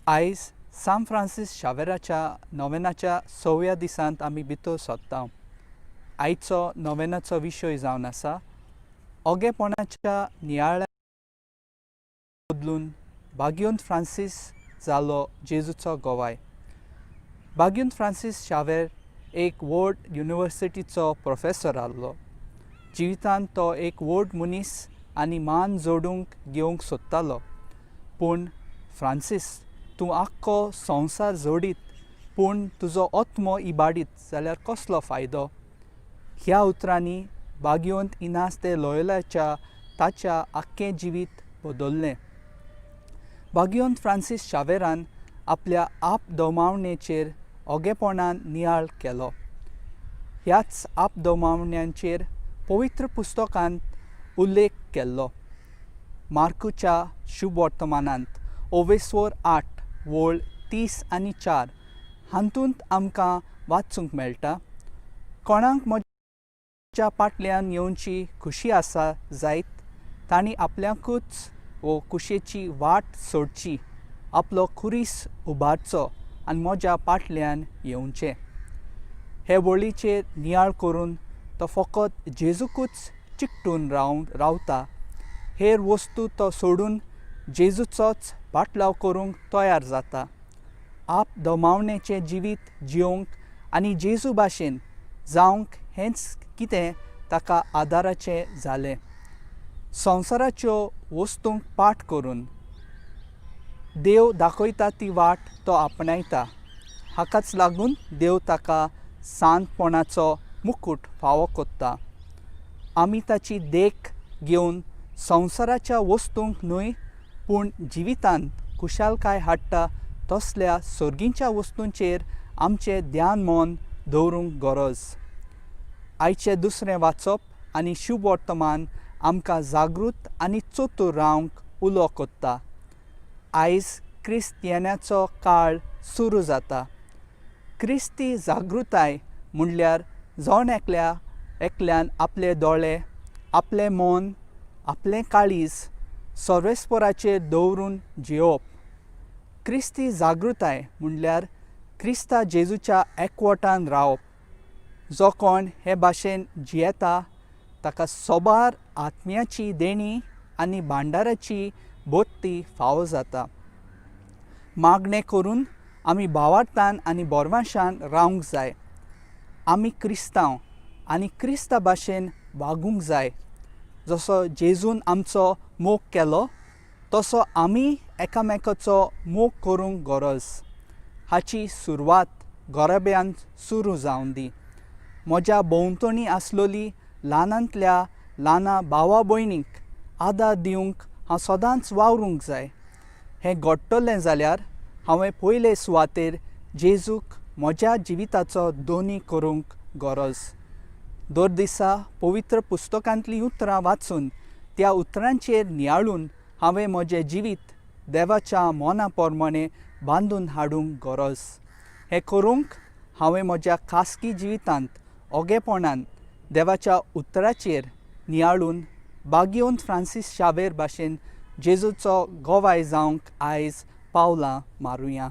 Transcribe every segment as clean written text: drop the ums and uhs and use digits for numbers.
आयज सांत फ्रांसीस शावेराच्या नोवेनाच्या सव्या दिसांत आमी भितर सोदता. आयचो नोवेनाचो विशय जावन आसा ओगेपणाच्या नियाळ्या बदलून भाग्योंत फ्रांसीस जालो जेजूचो गोवाय. भाग्योंत फ्रांसीस शावेर एक व्हड युनिवर्सिटीचो प्रोफेसर आहलो. जिवितांत तो एक व्हड मनीस आनी मान जोडूंक घेवंक सोदतालो. पूण फ्रांसीस, तूं आख्खो संवसार जोडीत पूण तुजो आत्मो इबाडीत जाल्यार कसलो फायदो? ह्या उतरांनी भाग्योंत इनास दे लोयोलाच्या ताच्या आख्खें जिवीत बदल्लें. भाग्योंत फ्रांसीस शावेरान आपल्या आपदोमावणेचेर ओगेपणान नियाळ केलो. ह्याच आपदोमावण्यांचेर पवित्र पुस्तकांत उल्लेख केल्लो. मार्कूच्या शुभवर्तमानांत ओवेस्वर 8 वळ 30 आनी 4 हातूंत आमकां वाचूंक मेळटा, कोणाक म्हज्या पाटल्यान येवची खुशी आसा जायत तांणी आपल्याकूच वो कुशेची वाट सोडची, आपलो खुरीस उबारचो आनी म्हज्या पाटल्यान येवचें. हे वळीचेर नियाळ करून तो फकत जेजूकूच चिकटून रावता. हेर वस्तू तो सोडून जेजूचोच पाटलाव करूंक तयार जाता. आप दमावणेचें जिवीत जियोवंक आनी जेजू भाशेन जावंक हेंच कितें ताका आदाराचें जालें. संवसाराच्यो वस्तूंक पाठ करून देव दाखयता ती वाट तो आपणायता. हाकाच लागून देव ताका शांतपणाचो मुकूट फावो कोत्ता. आमी ताची देख घेवन संवसाराच्या वस्तूंक न्हय पूण जिवितांत खुशालकाय हाडटा तसल्या सर्गीच्या वस्तूंचेर आमचें ध्यान मन दवरूंक गरज. आयचें दुसरें वाचप आनी शुभवर्तमान आमकां जागृत आनी चतूर रावंक उलो कोत्ता. आयज क्रिस्त येण्याचो काळ सुरू जाता. क्रिस्ती जागृताय म्हणल्यार जण एकल्या एकल्यान आपले दोळे, आपलें मन, आपलें काळीज सर्वेस्पराचेर दवरून जियोवप. क्रिस्ती जागृताय म्हणल्यार क्रिस्ता जेजूच्या एकवटान रावप. जो कोण हे भाशेन जियेता ताका सोबार आत्म्याची देणी आनी भांडाराची बोत्ती फावो जाता. मागणें करून आमी भावार्थान आनी बोरवाशान रावंक जाय. आमी क्रिस्तांव आनी क्रिस्ता भाशेन वागूंक जाय. जसो जेजून आमचो मोग केलो तसो आमी एकामेकाचो मोग करूंक गरज. हाची सुरवात गोराब्यांत सुरू जावन दी. म्हज्या भोंवतणी आसलोली ल्हानांतल्या ल्हाना भावा भयणीक आदार दिवंक हांव सदांच वावरूंक जाय. हें घडटलें जाल्यार हांवें पयले सुवातेर जेजूक म्हज्या जिविताचो दोनी करूंक गरज. दर दिसा पवित्र पुस्तकांतलीं उतरां वाचून त्या उतरांचेर नियाळून हांवें म्हजें जिवीत देवाच्या मना प्रमाणें बांदून हाडूंक गरज. हें करूंक हांवें म्हज्या खासगी जिवितांत ओगेपणान देवाच्या उतराचेर नियाळून भाग्योंत फ्रांसीस शावेर भाशेन जेजूचो गोवाय जावंक आयज पावलां मारुया.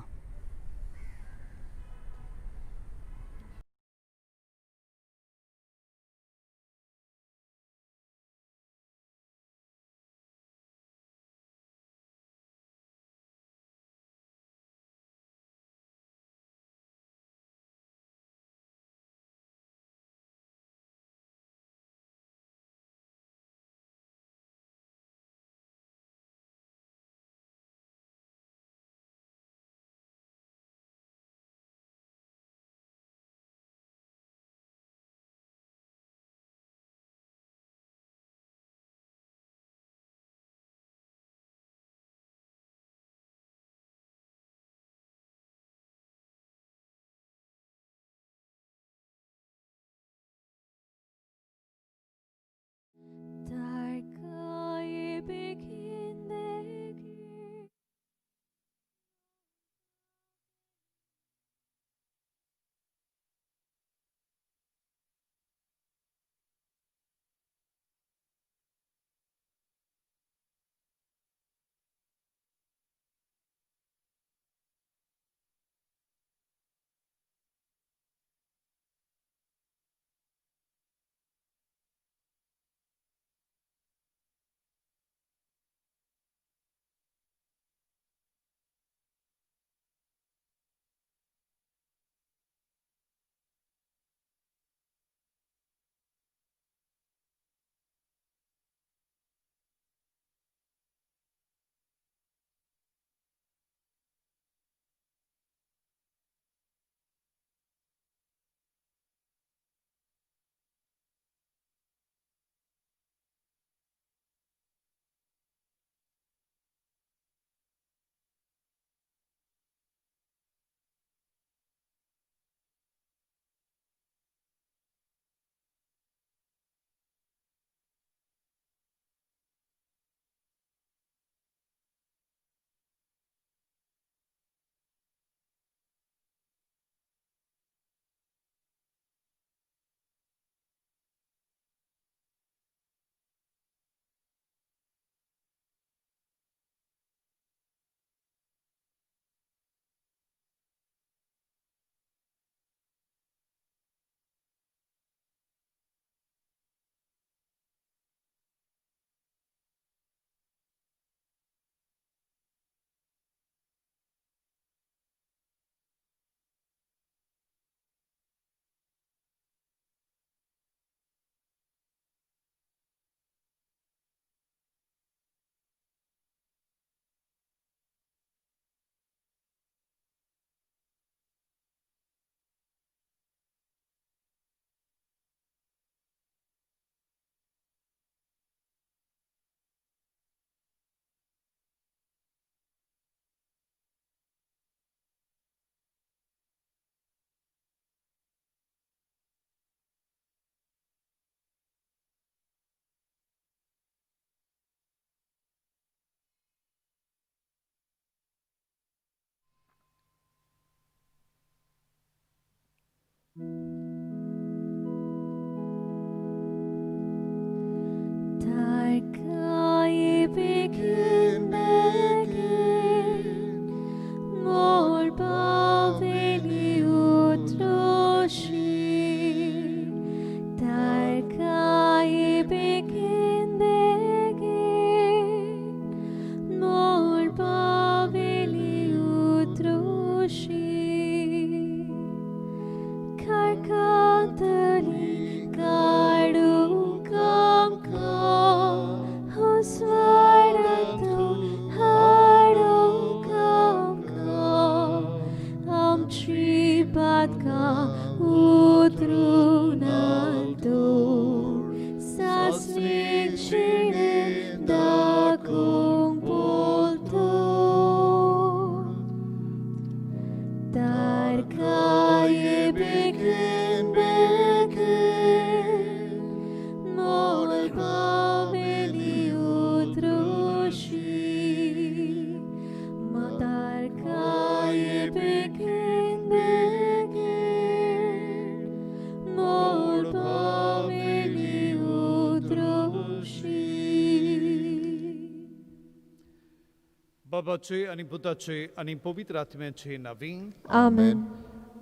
बाबाचे आनी पुताचे आनी पवित्र आत्म्याचे नांवी आमेन.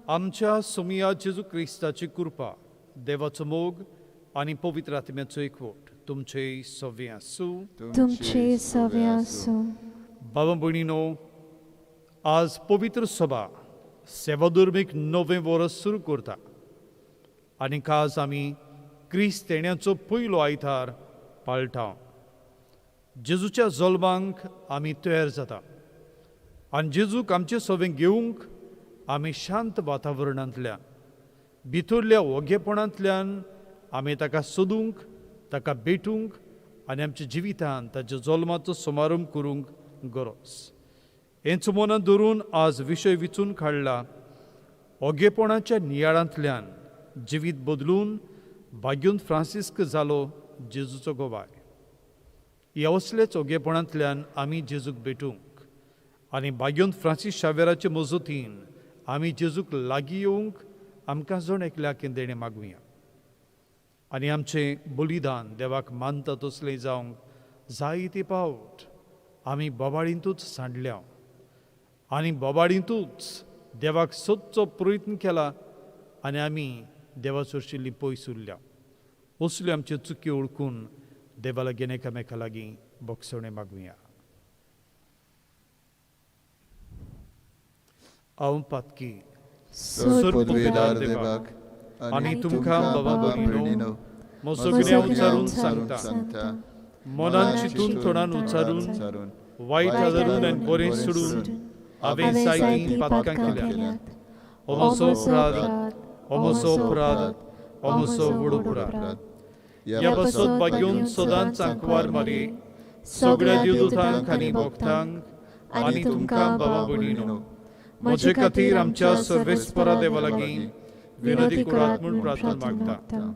आमच्या सोमिया जेजू क्रिस्ताची कृपा, देवाचो मोग आनी पवित्र आत्म्याचो एकवट तुमचे सवे आसूं. तुमचे सवे आसूं. बाबा भयणीनो, आज पवित्र सभा सेवाधर्मीक नवें वर्स सुरू करता आनी आज आमी क्रिस्त येण्याचो पयलो आयतार पाळटा. जेजूच्या जल्मांक आमी तयार जाता आनी जेजूक आमचे सवें घेवंक आमी शांत वातावरणांतल्यान, भितरल्या ओगेपणांतल्यान आमी ताका सोदूंक, ताका भेटूंक आनी आमच्या जिवितांत ताच्या जल्माचो समारंभ करूंक गरज. हेंच मनांत धरून आज विशय विचून काडला, ओगेपणाच्या नियाळांतल्यान जिवीत बदलून भाग्यून फ्रांसिस्क जालो जेजूचो गोवाय. ह्या असल्याच ओगेपणांतल्यान आमी जेजूक भेटूंक आनी भाग्यून फ्रांसीस शावेराचे मजतीन आमी जेजूक लागीं येवंक आमकां जण एकल्याक देणें मागुया आनी आमचें बलिदान देवाक मानता तसलें जावंक जायते पावट आमी बोबाळींतूच सांडल्या आनी बोबाळींतूच देवाक सोदचो प्रयत्न केला आनी आमी देवा सरशिल्ली पयस उरल्या. असल्यो आमच्यो चुकी वळखून देवा लागीं एकामेका लागीं भोगसणें मागुया. हांव पातकी पदवीदार देवाक आनी तुमकां बाबा भयणीनो म्हजो गुन्यांव उच्चारून सांगता, मनान चिंतून तोंडान उच्चारून वायट आदरून आनी बरें सोडून हांवें जायतीं पातकां केल्यांत. हो म्हजो अपराध, हो म्हजो अपराध, हो म्हजो व्हड अपराध. ह्या पासत भाग्योन सदांच आंकवार मारये सगळ्या देवदूतांक आनी भक्तांक आनी तुमकां बाबा भयणीनो म्हजे खातीर आमच्या सर्वेस्परा देवा लागीं विनोदी करात म्हूण प्रार्थना मागता.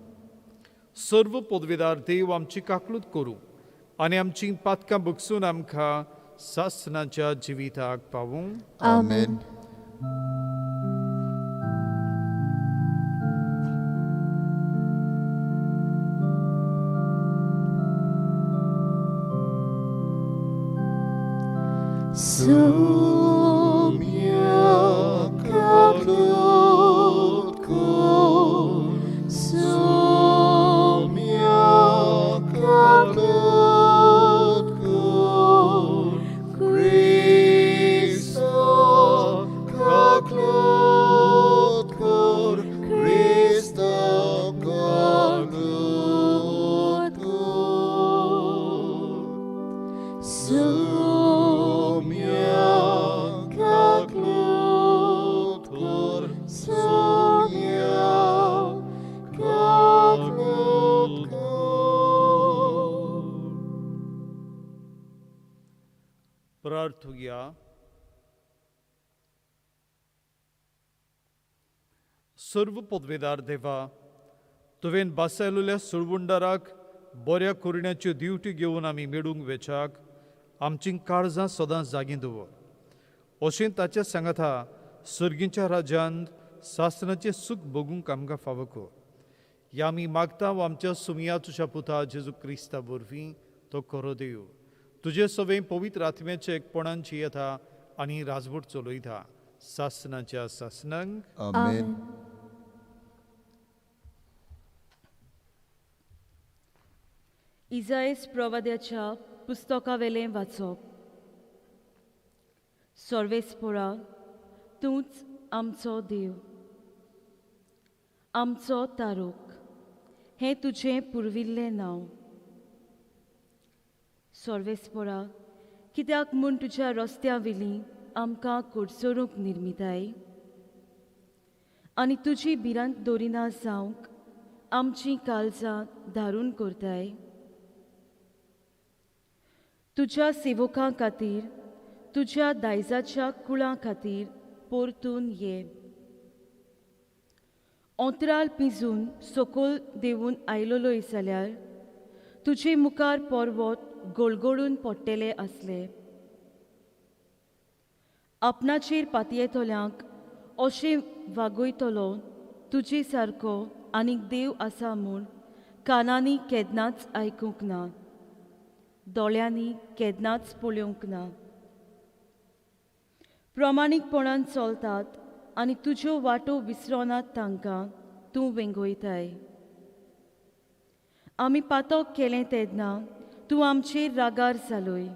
सर्व पदवीदार देव आमची काकलूत करूं आनी आमची पातकां बगसून आमकां सासनाच्या जिविताक पावूं. आमेन. प्रार्थुया. सर्व पदवेदार देवा, तुवें बासायलेल्या सुळवुंडाराक बऱ्या करण्याच्यो दिवटी घेवन आमी मेळूंक वेचाक आमची काळजां सदां जागीं दवर. अशें ताच्या सांगाता सर्गींच्या राज्यांत सासनाचें सूख भोगूंक आमकां फावो कर. ह्या आमी मागता व आमच्या सुमया तुज्या पुता जेजू क्रिस्ता वरवीं तो खरो देव तुजे सवें पवित्र आत्म्याचे एकपणान जियेता आनी राजवट चलयता सासनाच्या सासनांक. आमेन. इजायस प्रवाद्याच्या पुस्तकावेलें वाचप. सर्वेस्पोरा, तूंच आमचो देव, आमचो तारूक, हें तुजें पुर्विल्लें नांव. सर्वेस्पोरा, कित्याक म्हूण तुज्या रस्त्या वेली आमकां कोडसोरूंक निर्मिताय आनी तुजी भिरांत दवरिना जावंक आमचीं काळजां धारून करताय. तुज्या सेवकां खातीर, तुज्या दायजाच्या कुळां खातीर परतून ये. अंतराळ पिंजून सकयल देंवून आयलोलोय जाल्यार तुजे मुखार पर्वत गोळगोळून पडटेले आसले. आपणाचेर पातयेतल्यांक अशें वागयतलो तुजे सारको आनीक देव आसा म्हूण कानांनी केन्नाच आयकूंक ना, दोळ्यांनी केन्नाच पळोवंक ना. प्रमाणीकपणान चलतात आनी तुज्यो वाटो विसरोनात तांकां तूं वेंगयताय. आमी पातक केलें तेन्ना तूं आमचेर रागार जालोय.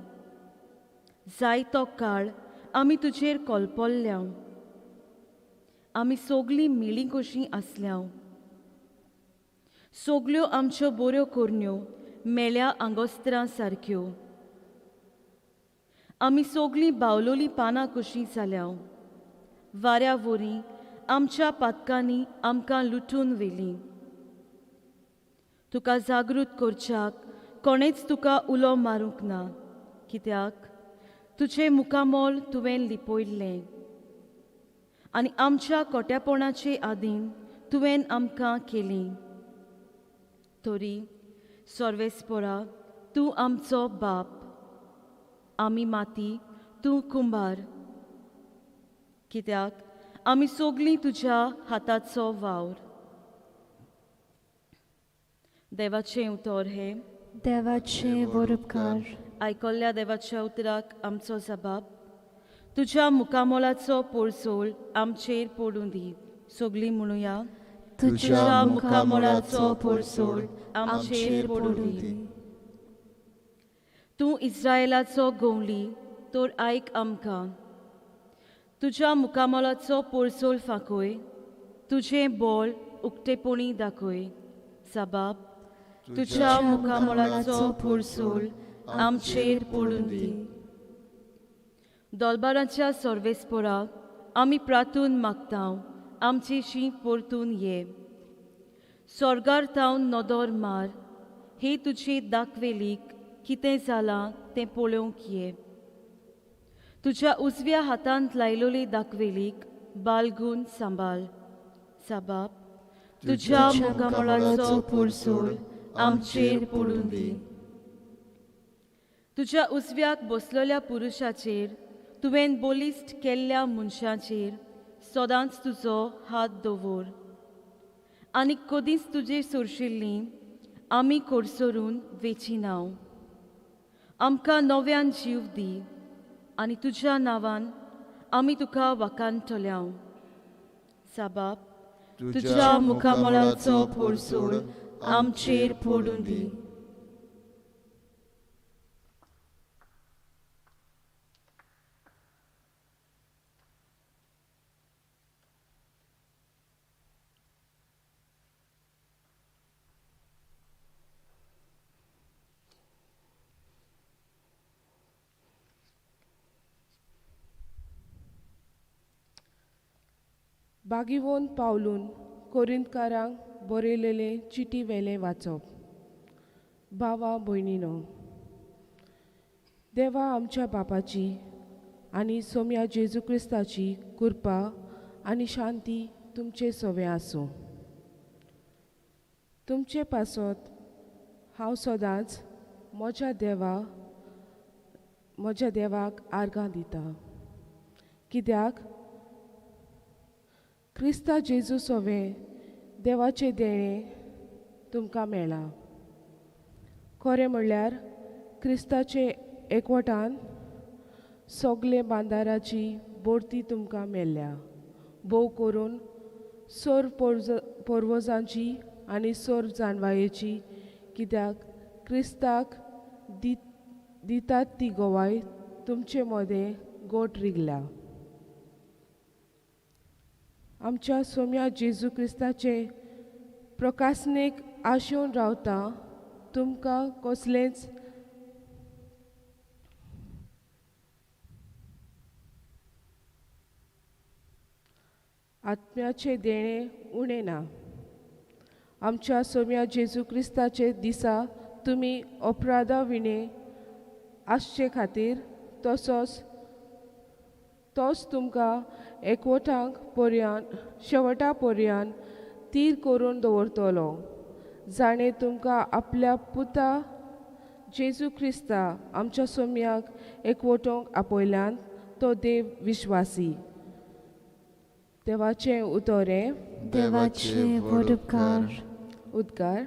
जायतो काळ आमी तुजेर कोलपोल्ल्या. आमी सगलीं मेळीं कशीं आसल्या. सगल्यो आमच्यो बऱ्यो करण्यो मेल्या आंगोस्त्रां सारक्यो. आमी सगलीं बावलोलीं पानां कशीं जाल्या. वाऱ्या वरी आमच्या पातकांनी आमकां लुटून व्हेलीं. तुका जागृत करच्याक कोणेच तुका उलो मारूंक ना, कित्याक तुजें मुखामोल तुवें लिपयल्लें आनी आमच्या कोट्यापणाचे आदीन तुवें आमकां केली. तरी सर्वेस्पोरा तूं आमचो बाप, आमी माती, तूं कुंभार, कित्याक आमी सगलीं तुज्या हाताचो वावर. देवाचें उतर हें. देवाचें वरपकार. आयकल्ल्या देवाच्या उतराक आमचो जबाब. तुज्या मुखामोलाचो पोरसोळ आमचेर पडूं दी. सगलीं म्हणुया, तुज्या मुखामोलाचो पोरसोळ आमचेर पडूं दी. तूं इस्रायलाचो गोवली तर आयक आमकां. तुज्या मुखामोलाचो पोरसोळ फांकय, तुजें बोल उक्तेपणी दाखय. जबाब, तुज्या मुखामोलाचो पोरसोळ आमचेर पडूं दी. दोलबारांच्या सर्वेस्पोरा आमी प्रातून मागता, आमचेशी परतून ये. स्वर्गार तावन नदर मार, हे तुजी दाखवेलीक कितें जालां तें पळोवंक ये. तुज्या उजव्या हातांत लायलोली दाखवेलीक बालगून सांबाळ. साबाब, तुज्या मुखामोलाचो पोरसोळ आमचेर पडूं दी. तुज्या उजव्याक बसलेल्या पुरुशाचेर, तुवें बलिश्ट केल्ल्या मनशाचेर सदांच तुजो हात दवर आनी कदींच तुजे सोरशिल्लीं आमी कोडसरून वेची नांव. आमकां नव्यान जीव दी आनी तुज्या नांवान आमी तुका वाखाणटल्या. साबाब, तुज्या मुखामोलाचो पोरसोळ आमचेर पडूं दी. बागिवोन पावलून कोरिंतकारांक बरयलेले चिटी वेलें वाचप. भावा भयणीनो, देवा आमच्या बापाची आनी सोम्या जेजू क्रिस्ताची कृपा आनी शांती तुमचे सवें आसूं. तुमचे पासत हांव सदांच म्हज्या देवाक आर्गां दिता, कित्याक क्रिस्ता जेजू सवें देवाचें देणें तुमकां मेळ्ळां. खरें म्हणल्यार क्रिस्ताचे एकवटान सगळे बांदाराची बोडती तुमकां मेळ्ळ्या, भोव करून सर्व पोर्वजांची आनी सर्व जाणवायेची, कित्याक क्रिस्ताक दितात ती गवाय तुमचे मदें गोट रिगल्या. आमच्या सोम्या जेजू क्रिस्ताचे प्रकासनेक आशेवन रावता तुमकां कसलेंच आत्म्याचें देणें उणें ना. आमच्या सोम्या जेजू क्रिस्ताचे दिसा तुमी अपराधा विणें आसचे खातीर तसोच तोच तुमकां एकवटांक पर्यान शेवटा पर्यान तीर करून दवरतलो, जाणें तुमकां आपल्या पुता जेजू क्रिस्ता आमच्या सोम्याक एकवटोंक आपयल्यान तो देव विश्वासी. देवाचें उतर हें. देवाचें व्हड उपकार. उद्गार.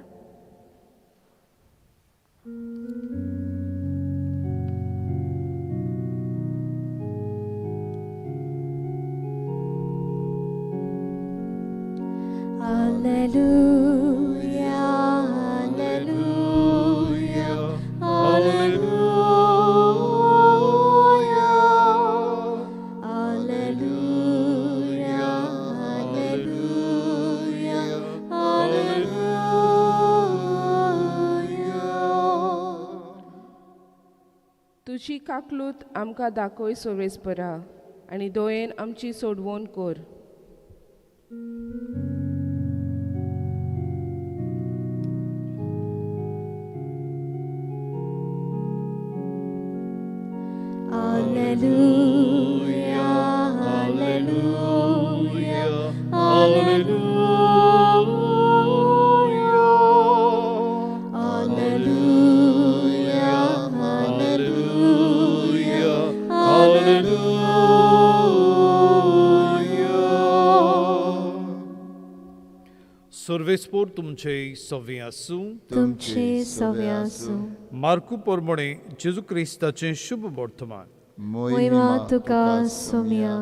Alleluia, Alleluia, Alleluia, Alleluia, Alleluia, Alleluia. तुजी काकलूत आमकां दाखय सोवेसपरा आनी दोयेन आमची सोडवण कर. Alleluia, Alleluia, Alleluia, Alleluia, Alleluia, Alleluia. सर्वेस्पोर तुमचे सवे आसूं. तुमचे सवे आसूं. मार्कू पोरमणे जेजू क्रिस्ताचें शुभ वर्तमान. मोहिमा तुका सोम्या.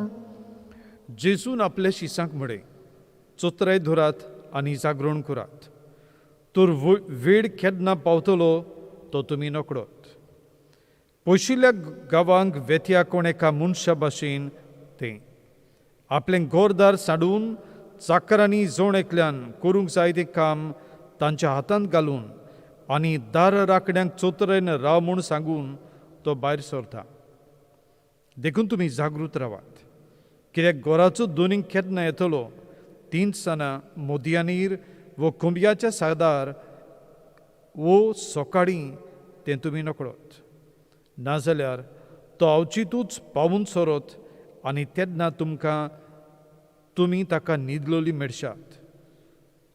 जेजून आपल्या शिसांक म्हळें, चोत्राय धरात आनी जागरण करात, तर वेळ केन्ना पावतलो तो तुमी नकळत. पयशिल्ल्या गांवांक वेत्या कोण एका मनशा भाशेन तें आपलें घरदार साडून चाकरांनी जोण एकल्यान करूंक जाय तें काम तांच्या हातांत घालून आनी दार राखण्यांक चोतरेन राव म्हूण सांगून तो भायर सरता. देखून तुमी जागृत रावात, कित्याक घराचो दोनीक केन्ना येतलो तिनसाना मोदयानीर वो कोंबयाच्या सादार वो सकाळीं तें तुमी नकळत. नाजाल्यार तो अवचितूच पावून सरत आनी तेन्ना तुमकां तुमी ताका न्हिदलोली मेळशात.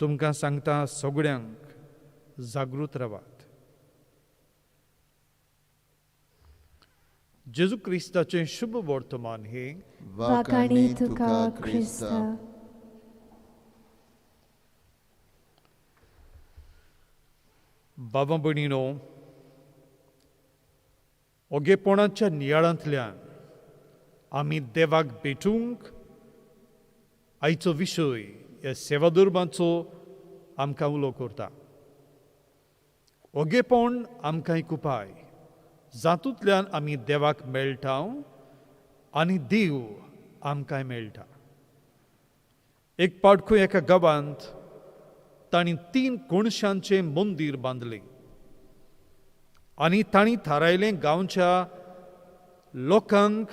तुमकां सांगता सगळ्यांक जागृत रावात. जेजू क्रिस्ताचें शुभ वर्तमान हें. वाखाणी तुका क्रिस्ता. बाबा भयणीनो, ओगेपणाच्या नियाळांतल्यान आमी देवाक भेटूंक आयचो विशय ह्या सेवादुर्बांचो आमकां उलो करता. ओगेपण आमकां एक उपाय जातूंतल्यान आमी देवाक मेळटा आनी देव आमकांय मेळटा. एक पावट खंय एका गांवांत तांणी 3 कोणशांचें मंदीर बांदलें आनी तांणी थारायलें गांवच्या लोकांक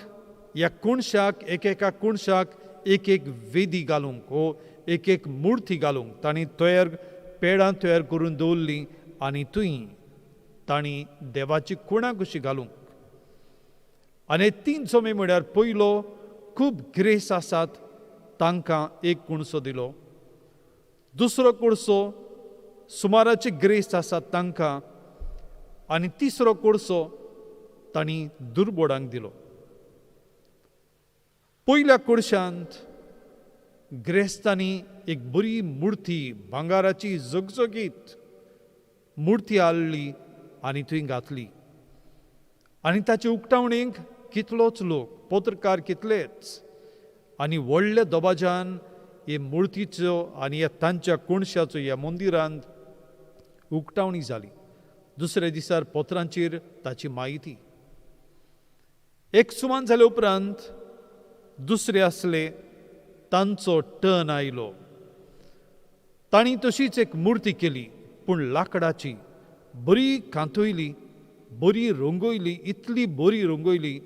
ह्या कोणशाक एकेका कोणशाक एक एक वेदी घालूंक वो एक एक मुर्ती घालूंक. तांणी तयार पेडां तयार करून दवरलीं आनी थंय तांणी देवाची कुणां कशी घालूंक. आनी 3 जमे म्हळ्यार पयलो खूब ग्रेस आसात तांकां एक कुणसो दिलो, दुसरो कुडसो सुमाराचे ग्रेस आसात तांकां, आनी तिसरो कुडसो तांणी दुर्बोडांक दिलो. पयल्या कुडशांत ग्रेस्तांनी एक बरी मुर्ती भांगाराची झगझगीत मुर्ती हाडली आनी थंय घातली आनी ताचे उक्तावणेक कितलोच लोक, पत्रकार कितलेच, आनी व्हडल्या दबाज्यान हे मुर्तीचो आनी ह्या तांच्या कोणशाचो ह्या मंदिरांत उक्तावणी जाली. दुसऱ्या दिसार पत्रांचेर ताची म्हायती. एक सुमान जाले उपरांत दुसरे आसले तांचो टर्न आयलो. तांणी तशीच एक मुर्ती केली, पूण लाकडाची, बरी कांतयली, बरी रंगयली, इतली बरी रंगयली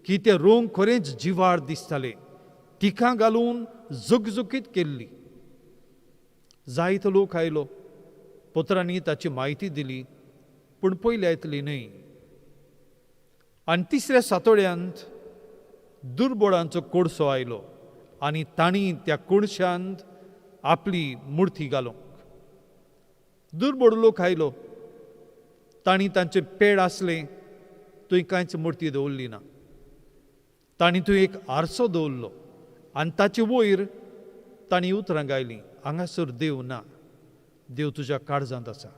की ते रंग खरेंच जिवाळ दिसताले. तिखां घालून झगझगीत केल्ली. जायतो लोक आयलो, पत्रांनी ताची म्हायती दिली, पूण पयल्या येतली न्हय. आनी तिसऱ्या सातोड्यांत दुर्बोळांचो कोडसो आयलो आनी तांणी त्या कोणशांत आपली मुर्ती घालूंक. दुर्बोळ लोक आयलो, तांणी तांचें पेड आसलें थंय कांयच मुर्ती दवरली ना. तांणी थंय एक आरसो दवरलो आनी ताचे वयर तांणी उतरां गायलीं, हांगासर देव ना, देव तुज्या काळजांत आसा.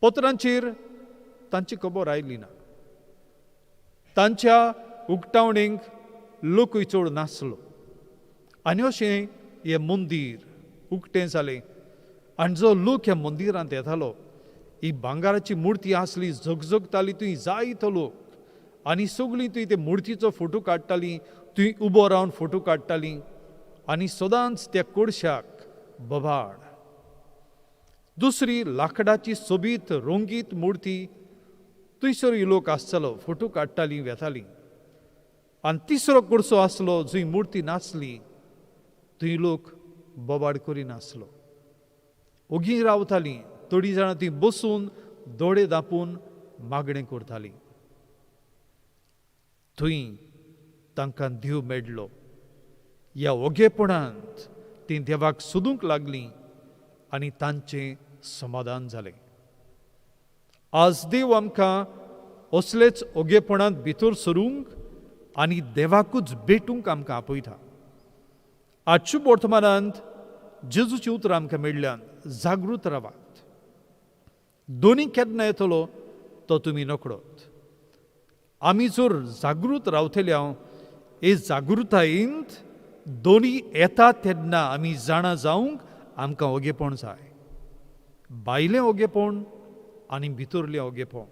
पत्रांचेर तांची खबर आयली ना. तांच्या उक्तावणेक लोकूय चड नासलो आनी अशें हें मंदीर उक्तें जालें आनी जो लोक ह्या मंदिरांत येतालो ही भांगराची मुर्ती आसली, झगझगताली, थंय जायतो लोक आनी सगळीं थंय ते मुर्तीचो फोटो काडटालीं, थंय उबो रावन फोटो काडटालीं आनी सदांच त्या कोडशाक बोबाळ. दुसरी लांकडाची सोबीत रंगीत मुर्ती, थंयसरूय लोक आसतालो, फोटो काडटालीं, वेतालीं. आनी तिसरो कुडसो आसलो जंय मुर्ती नासली, थंय लोक बोबाड करिनासलो, ओगी रावतालीं. थोडीं जाणां थंय बसून दोळे धांपून मागणें करतालीं. थंय तांकां देव मेळ्ळो. ह्या ओगेपणांत तीं देवाक सोदूंक लागलीं आनी तांचें समाधान जालें. आज देव आमकां असलेच ओगेपणांत भितर सरूंक आनी देवाकूच भेटूंक आमकां आपयता. आजच्या वर्तमानांत जेजूची उतरां आमकां मेळ्ळ्यान, जागृत रावात, दोनी केन्ना येतलो तो तुमी नकळत. आमी जर जागृत रावतले हांव हे जागृतायेंत दोनी येता तेन्ना आमी जाणा जावंक आमकां ओगेपण जाय, भायलें ओगेपण आनी भितरलें ओगेपण.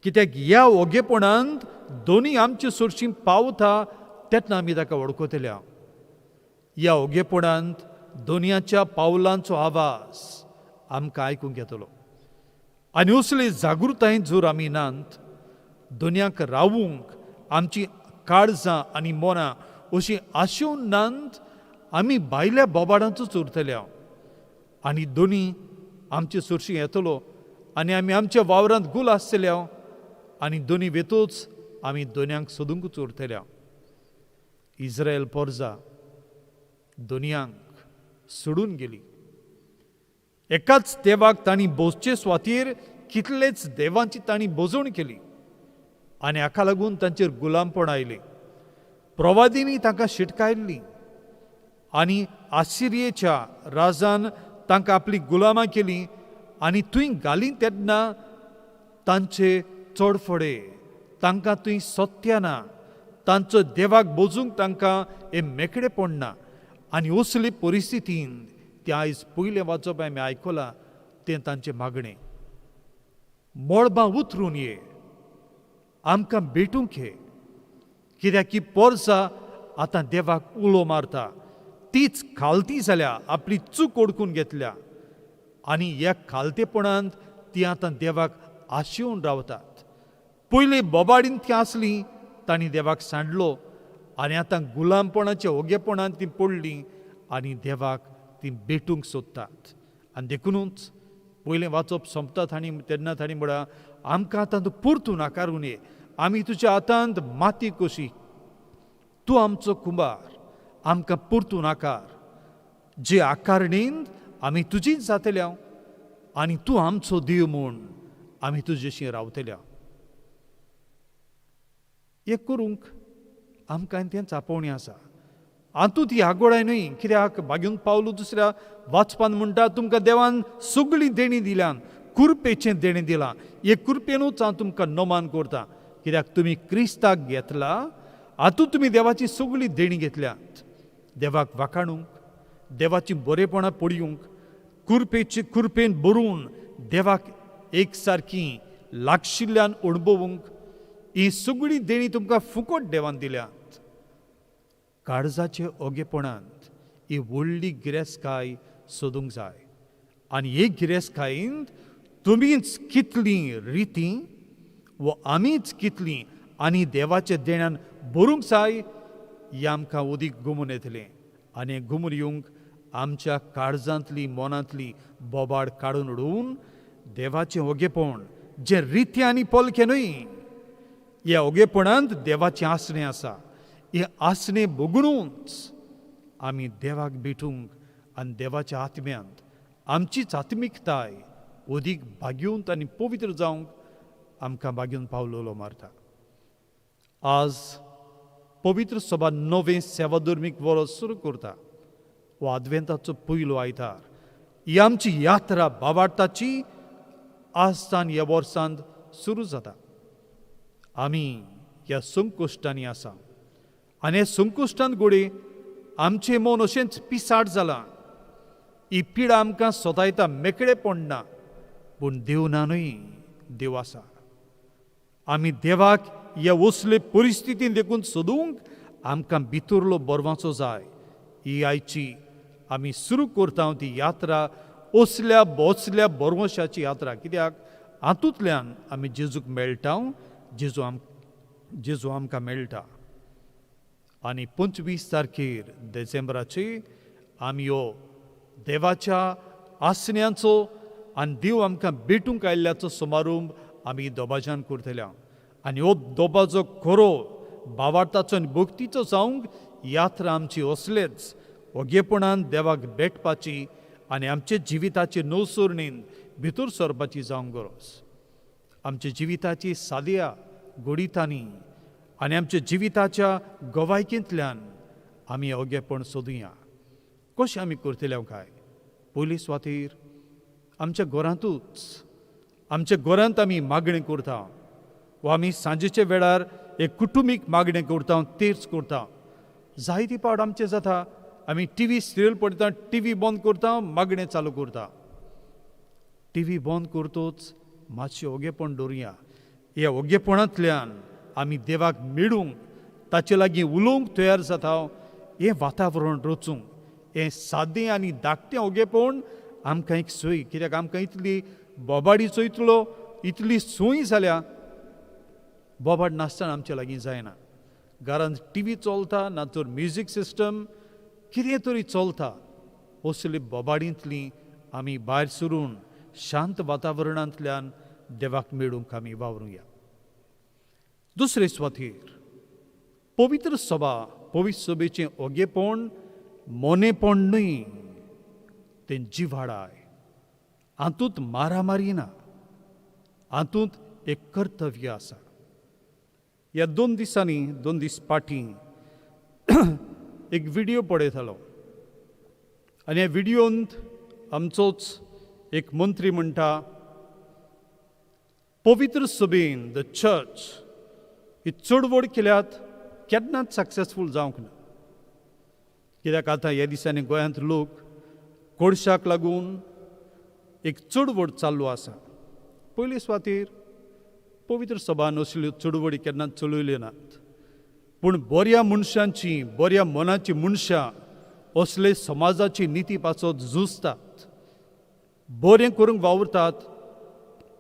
कित्याक ह्या ओगेपणांत दोनी आमचे सरशी पावता तेन्ना आमी ताका वळखतले हांव. ह्या ओगेपणांत दोनयाच्या पावलांचो आवाज आमकां आयकूंक येतलो. आनी असले जागृतायेंत जर आमी नात, दोनयाक रावूंक आमची काळजां आनी मनां अशीं आशेवन नात, आमी भायल्या बोबाडांचोच उरतले हांव. आनी दोनी आमचे सरशी येतलो आनी आमी आमच्या वावरांत गुल आसतले हांव आनी दोनी वेतोच आमी दोनयांक सोदूंकच उरतले हांव. इस्रायल पोरजा दोनयांक सोडून गेली. एकाच देवाक तांणी बोसचे स्वातीर कितलेच देवांची तांणी बोजवण केली आनी हाका लागून तांचेर गुलामपण आयलें. प्रवादींनी तांकां शिटकायल्ली आनी आसिरियेच्या राजान तांकां आपली गुलामां केली आनी थंय घाली तेन्ना तांचे चडफडे तांकां थंय सत्य ना, तांचो देवाक बोजूंक तांकां हें मेकळेपण ना. आनी असले परिस्थितीन तें आयज पयलें वाचप आमी आयकलां तें तांचें मागणें, मळबां उतरून ये, आमकां भेटूंक ये. कित्याक की पोरसा आतां देवाक उलो मारता, तीच खालती जाल्या, आपली चूक ओडकून घेतल्या आनी ह्या खालतेपणांत ती आतां देवाक आशेवन रावतात. पयलीं बोबाडीन ती आसली, तांणी देवाक सांडलो आनी आतां गुलामपणाच्या ओगेपणांत ती पडली आनी देवाक ती भेटूंक सोदतात. आनी देखुनूच पयलें वाचप सोंपता तांणी तेन्ना तांणी म्हळां, आमकां आतां तूं परतून आकारून ये, आमी तुज्या हातांत माती कशी, तूं आमचो कुंबार, आमकां परतून आकार, जे आकारणीन आमी तुजीच जातले हांव आनी तूं आमचो देव म्हूण आमी तुजेशी रावतले हांव. हें करूंक आमकां तेंच आपोवणें आसा. हातूंत ही आगोळाय न्हय, कित्याक बागेवन पावलो दुसऱ्या वाचपान म्हणटा, तुमकां देवान सगळीं देणीं दिल्यान, कुरपेचें देणें दिलां, हे कुरपेनूच हांव तुमकां नमान करता, कित्याक तुमी क्रिस्ताक घेतला, हातूंत तुमी देवाची सगळीं देणीं घेतल्यात. देवाक वाखाणूंक, देवाची बरेपणां पळोवंक, कुरपेची कुरपेन भरून देवाक एक सारकी लागशिल्ल्यान अणभवूंक, ही सगळीं देणीं तुमकां फुकट देवान दिल्यात. काळजाचे ओगेपणांत ही व्हडली गिरेस्तकाय सोदूंक जाय आनी हे गिरेस्तकायेंत तुमीच कितलीं रितीं वो आमीच कितलीं आनी देवाच्या देण्यान भरूंक जाय हें आमकां उदीक गुमून येतलें. आनी गुमून येवंक आमच्या काळजांतली मनांतली बोबाड काडून उडोवन देवाचें ओगेपण जें रितें आनी पोलकें न्हय, ह्या ओगेपणांत देवाचें आसणें आसा, हें आसणें भोगुनूच आमी देवाक भेटूंक आनी देवाच्या आत्म्यांत आमचीच आत्मिकताय अदीक भाग्यवंत आनी पवित्र जावंक आमकां भाग्यून पावलोलो मारता. आज पवित्र सभा नवें सेवाधर्मीक वर्स सुरू करता. हो आदवेंताचो पयलो आयतार. ही आमची यात्रा बाबार्थाची आजसान ह्या वर्सांत सुरू जाता. आमी ह्या संकुश्टांनी आसा आनी ह्या संकुश्टांत घडये आमचें मन अशेंच पिसाट जालां. ही पिडा आमकां सोतायता, मेकळेपण ना, पूण देव ना न्हय, देव आसा. आमी देवाक ह्या असले परिस्थितीन देखून सोदूंक आमकां भितरलो बरवाचो जाय. ही आयची आमी सुरू करता ती यात्रा असल्या बोसल्या बरवशाची यात्रा, कित्याक हातूंतल्यान आमी जेजूक मेळटा, जेजू आमकां मेळटा. आनी 25 तारखेर डिसेंबराची आमी ह्यो देवाच्या आसण्यांचो आनी देव आमकां भेटूंक आयिल्ल्याचो समारंभ आमी दोबाज्यान करतले. आनी हो दोबाजो खरो भावार्थाचो आनी भक्तीचो जावंक यात्रा आमची असलेच ओगेपणान देवाक भेटपाची आनी आमच्या जिविताचे नवसरणीन भितर सरपाची जावंक गरज. आमच्या जिविताची साद्या गोडितांनी आनी आमच्या जिविताच्या गवायकेंतल्यान आमी ओगेपण सोदुया. कशें आमी करतले काय? पयली सुवातेर आमच्या घरांतूच, आमच्या घरांत आमी मागणें करता वा आमी सांजेच्या वेळार एक कुटुंबीक मागणें करता, तेर्स करता. जायती पावट आमचें जाता, आमी टी व्ही सिरियल पळयता, टी व्ही बंद करता, मागणें चालू करता. टी व्ही बंद करतोच मातशें ओगेपण दवरुया. ह्या ओगेपणांतल्यान आमी देवाक मेळूंक, ताचे लागीं उलोवंक तयार जाता. हें वातावरण रचूंक हें सादें आनी धाकटें ओगेपण आमकां एक सोय, कित्याक आमकां इतली बोबाडीचो इतली सोय जाल्या. बोबाड नासतना आमचे लागीं जायना. घरांत टी व्ही चलता, ना तर म्युजीक सिस्टम कितें तरी चलता. असली बोबाडींतली आमी भायर सरून शांत वातावरणांतल्यान देवाक मेळूंक आमी वावरुया. दुसरे सुवातेर पवित्र सभा, पवित्र सभेचें ओगेपण मोनेपण न्हय, तें जिवाडाय. हातूंत मारामारी ना, हातूंत एक कर्तव्य आसा. ह्या 2 दिसांनी, 2 दीस फाटीं एक व्हिडियो पळयतालो आनी ह्या व्हिडियोंत आमचोच एक मंत्री म्हणटा, पवित्र सभेन the church ही चळवळ केल्यात केन्नाच सक्सेसफूल जावंक ना. कित्याक आतां ह्या दिसांनी गोंयांत लोक कोळशाक लागून एक चळवळ चालू आसा. पयले सुवातेर पवित्र सभान असल्यो चळवळी केन्नाच चलयल्यो नात, पूण बऱ्या मनशांची, बऱ्या मनाची मनशां असले समाजाची निती पासत झुजतात, बरें करूंक वावुरतात,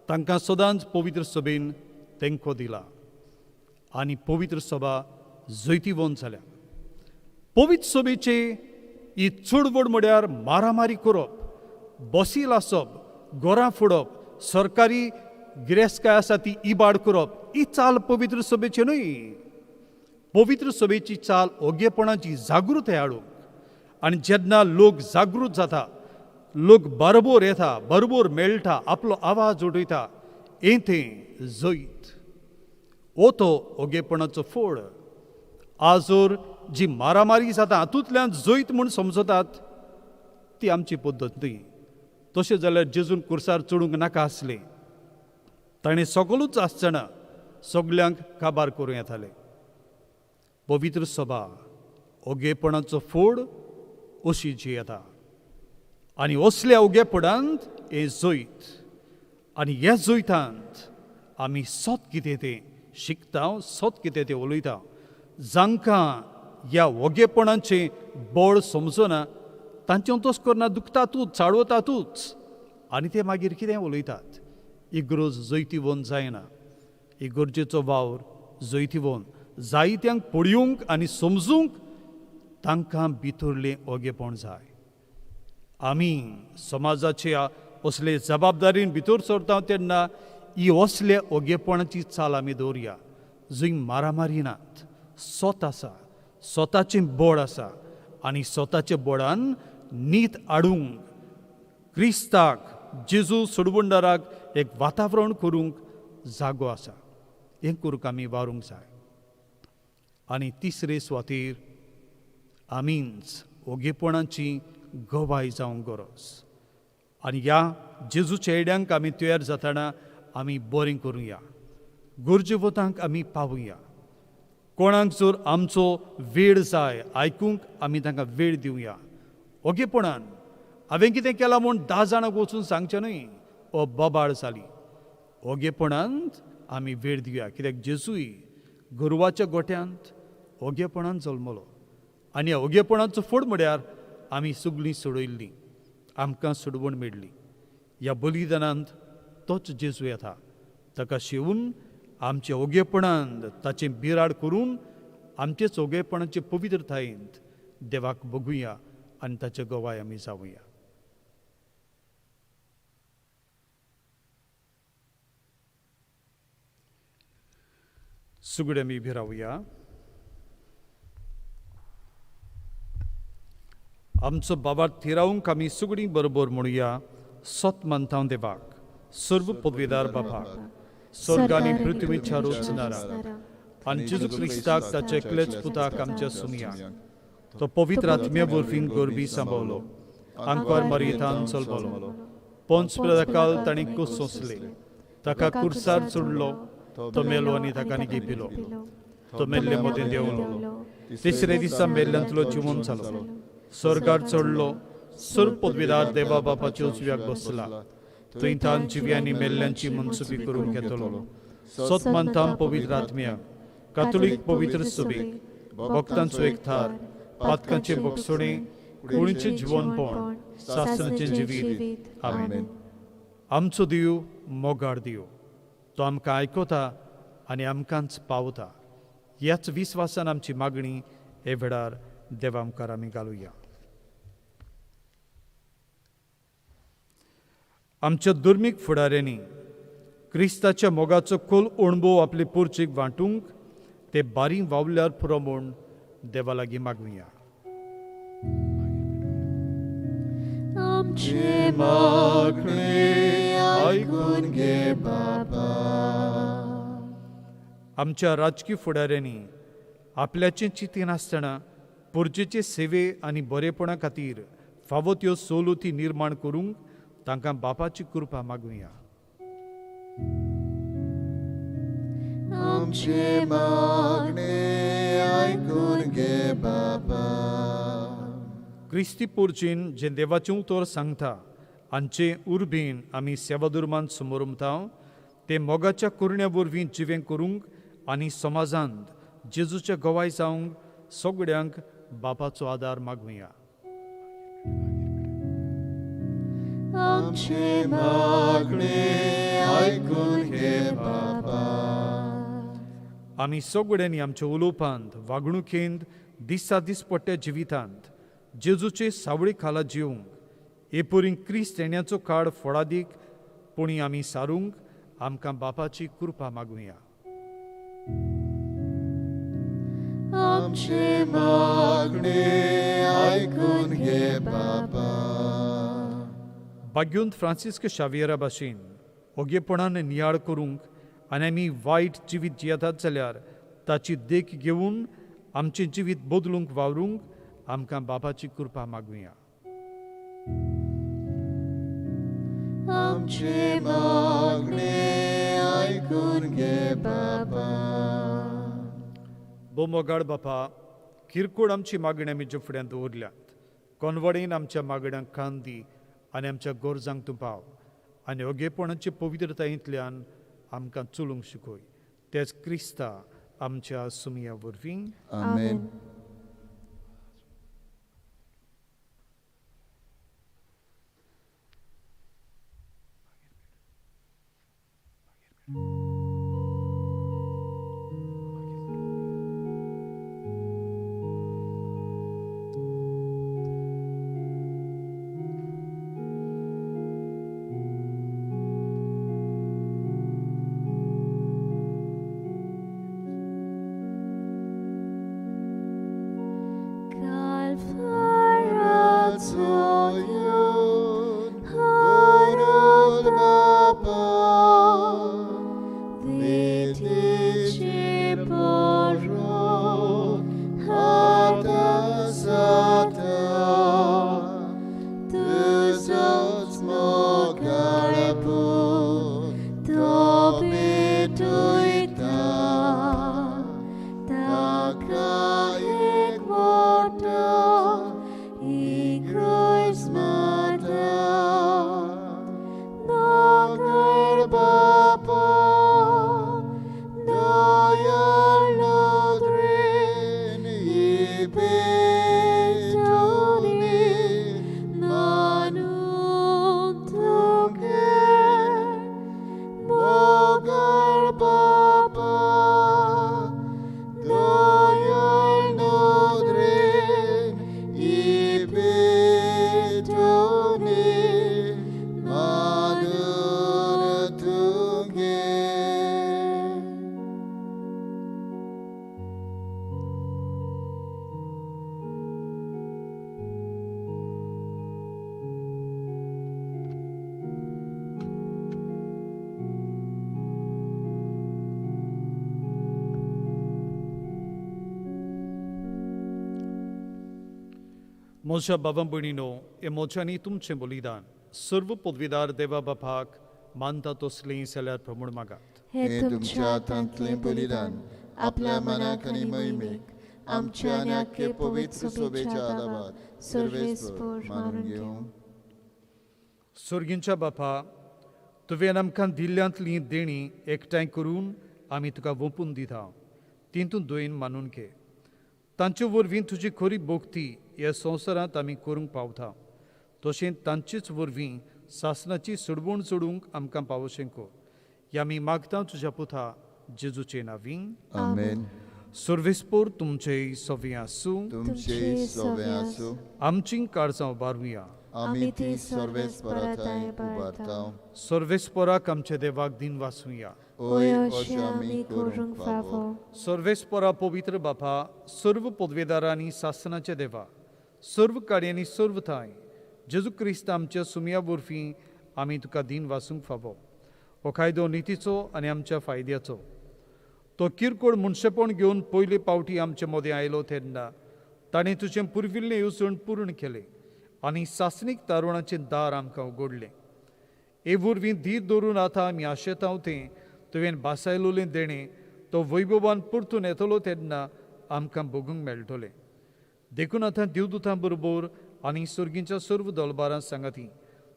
तांकां सदांच पवित्र सभेन तेंको दिला आनी पवित्र सभा जैतिवंत जाल्या. पवित्र सभेचे ही चळवळ म्हळ्यार मारामारी करप, बसी लासप, घरां फोडप, सरकारी गिरेस्तकाय आसा ती इबाड करप, ही चाल पवित्र सभेची न्हय. पवित्र सभेची चाल ओगेपणाची जागृताय हाडूंक, आनी जेन्ना लोक जागृत जाता, लोक बरोबर येता, बरोबर मेळटा, आपलो आवाज उडयता, हें तें जैत. हो तो ओगेपणाचो फोड. आज जर जी मारामारी जाता हातूंतल्यान जैत म्हूण समजतात ती आमची पद्दत न्हय. तशें जाल्यार जेजून कुर्सार चडूंक नाका आसलें, ताणें सगळूच आसतना सगल्यांक काबार करूं येतालें. पवित्र सभा ओगेपणाचो फोड अशी जी येता आनी असल्या ओगेपणांत हें जैत, आनी ह्या जैतांत आमी सत कितें तें शिकता, सत कितें तें उलयता. जांकां ह्या ओगेपणाचें बळ समजना तांचें तस करना, दुखतातूच, चाळवतातूच आनी ते मागीर कितें उलयतात. इगर्ज जैतिवंत जायना. इगर्जेचो वावर जैतिवंत जायत्यांक पळोवंक आनी समजूंक तांकां भितरलें ओगेपण जाय. आमी समाजाच्या असले जबाबदारीन भितर सरता तेन्ना ही असल्या ओगेपणाची चाल आमी दवरुया, जंय मारामारी नात, सोत आसा, स्वताचें बळ आसा आनी स्वताच्या बळान नीत हाडूंक क्रिस्ताक, जेजू सोडवणदाराक एक वातावरण करूंक जागो आसा. हें करूंक आमी वावरूंक जाय. आनी तिसरे सुवातेर आमीच ओगेपणाची गवाय जावंक गरज. आनी ह्या जेजूच्या येड्यांक आमी तयार जातना आमी बरें करुया, गरजेवतांक आमी पावुया. कोणाक जर आमचो वेळ जाय आयकूंक आमी तांकां वेळ दिवया. ओगेपणान हांवें कितें केलां म्हूण 10 जाणांक वचून सांगचें न्हय. ओ बोबाळ जाली. ओगेपणांत आमी वेळ दिवया, कित्याक जेजूय गोरवाच्या गोट्यांत ओगेपणान जल्मलो आनी ओगेपणाचो फोड म्हळ्यार आमी सगळीं सोडयल्लीं, आमकां सोडवण मेळ्ळी. ह्या बलिदानांत तोच जेजू येता, ताका शेवून आमच्या ओगेपणांत ताचें बिराड करून आमचेच ओगेपणाचे पवित्रतायेंत देवाक बघुया आनी ताचे गवाय आमी जावया. सगळे आमी उबी रावया. आमचो बाबा थिरावंक आमी सगळीं बरोबर म्हणुया, सत मानता देवाक, सर्व पदवीदार बापाक, स्वर्ग आनी पृथ्वीच्या रचणारा आनी जेजू क्रिस्ताक ताच्या एकलेच पुताक आमच्या सुमयाक, तो पवित्र आत्म्या वरवीं गोरबी सांबावलो, आंकवार मारयेतान चलबलो, पंच काल ताणें कस सोंसले, ताका कुर्सार चडलो, तो मेलो आनी ताका निगेपिलो, तो मेल्ले मदें देंवलो, तिसरे दिसा मेल्ल्यांतलो जिवन जालो, स्वर्गार चडलो, सर्व पदवीदार देवा बापाच्या उजव्याक बसला, थंय तान जिव्यांनी मेल्ल्यांची मनसुबी करूंक येतलो. सत मानता पवित्र आत्म्याक, कातोलीक पवित्र सभेक, भक्तांचो एकठार, पातकांचे बक्षोणे, कुळीचें जिवनपण, सासणाचें जिवीत. आमेन. आमचो देव मोगाळ देव, तो आमकां आयकता आनी आमकांच पावता. ह्याच विस्वासान आमची मागणी हे वेळार देवा मुखार आमी घालुया. आमच्या धर्मीक फुडाऱ्यांनी क्रिस्ताच्या मोगाचो खोल अणभव आपले पोर्चेक वांटूंक ते बारीक वावल्यार पुरो म्हूण देवा लागीं मागुया. आमचे मागणे आयकून घे बाबा. आमच्या राजकी फुडाऱ्यांनी आपल्याचें चिंतीन आसतना पोर्जेचे सेवे आनी बरेपणा खातीर फावो त्यो सवलती निर्माण करूंक तांकां बापाची कृपा मागुया. आमचे मागणे आयकून घे बाबा. क्रिस्ती पोर्जेन जें देवाचें उतर सांगता आमचे उर्बेन आमी सेवाधर्मान समोरमता ते मोगाच्या कुरण्या वरवीं जिवें करूंक आनी समाजांत जेजूच्या गवाय जावंक सगळ्यांक बापाचो आदार मागुया. आमचे मागणे आयकून घे बाबा. आमी सगळ्यांनी आमच्या उलोवपांत, वागणुकेंत, दिसा दिसपट्ट्या जिवितांत जेजूचे सावळी खाला जिवंक एपुरी क्रिस्त येण्याचो काळ फळादीक पुणी आमी सारूंक आमकां बापाची कृपा मागुया. आमचे मागणे आयकून घे बाबा. भाग्योंत फ्रांसिस्क शावियरा भाशेन ओगेपणान नियाळ करूंक आनी आमी वायट जिवीत जियेतात जाल्यार ताची देख घेवन आमचें जिवीत बदलूंक वावरूंक आमकां बापाची कृपा मागुया. आमचे मागणे आयकून घे बाबा. बोमोगाड बापा, किरकोळ आमची मागणी आमी फुड्यांत दवरल्यात, कोनवडेन आमच्या मागण्यांक कान दी आनी आमच्या गरजांक तूं पाव आनी ओगेपणाचे पवित्रतायेंतल्यान आमकां चलूंक शिकय. तेच क्रिस्ता आमच्या सुमया वरवीं. आमेन. म्हज्या बाबा भयणीनो, हें म्हज्यांनी तुमचें बलिदान सर्व पदवीदार देवा बापाक मानता तसलीं जाल्यार प्रमूण मागात. हें तुमच्या हातांतलें बलिदान आपल्या मनाक आनी महिमेक आमच्या आनी आख्खे पवित्र सोबेच्या आदाबात सर्वेस्पर मानून घेवं. सर्गींच्या बापा, तुवें आमकां दिल्ल्यांतलीं देणीं एकठांय करून आमी तुका वोंपून दिता, तितूंत दोयन मानून घे. तांचे वरवीं तुजी खरी भक्ती ह्या संवसारांत आमी करूंक पावता, तशें तांचेच वरवीं सासणाची सोडवण सोडूंक आमकां पावोशें कर. ह्या आमी मागता तुज्या पुता जेजूचे नांवी. आमेन. सर्वेस्पर तुमचेय सवे आसूं. तुमचेय सवे आसूं. आमचीं काळजां उबारुया. आमी ती सर्वेस्पराथांय उबारता. सर्वेस्पराक आमच्या देवाक दिन वासुया. ओय अशें आमी करूंक फावो. सर्वेस्परा पवित्र बापा, सर्व पदवेदारांनी सासणाच्या देवा, सर्व काडयांनी सर्व थांय जेजू क्रिस्त आमच्या सुमया वरवीं आमी तुका दिन वासूंक फावो. हो कायदो नितीचो आनी आमच्या फायद्याचो. तो किरकोळ मनशेपण घेवन पयले पावटी आमचे मदें आयलो तेन्ना ताणें तुजें पुर्विल्लें येवजण पूर्ण केलें आनी सासणीक तारुणाचें दार आमकां उगडलें. हे वरवीं धीर धरून आतां आमी आशेतांव तें तुवें भासायलोलें देणें तो वैभवान परतून येतलो तेन्ना आमकां भोगूंक मेळटलें. देखून आतां देवदूतां बरोबर आनी सर्गींच्या सर्व दलबारां सांगाती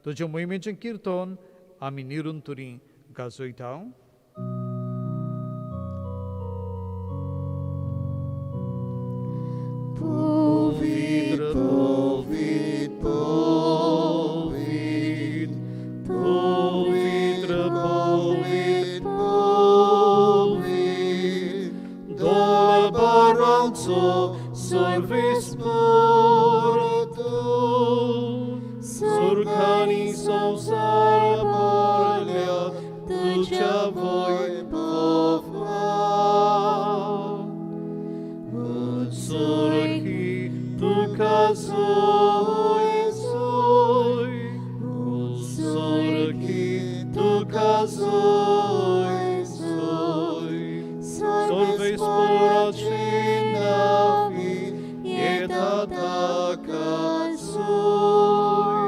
तुज्या मोहिमेचें किर्तन आमी निरंतरी गाजयता. पवित्र पवित्र पवित्र पवित्र पवित्र दलबारांचो सर्वेस्पर तूं, सुर्गांनी संवसार भरल्या तुज्या वैभवान. उत्सर्गी तुका सोय सोय, उत्सर्गी तुका सोय सोय, सर्वेस्पराचे नांवी येता ताका सोय.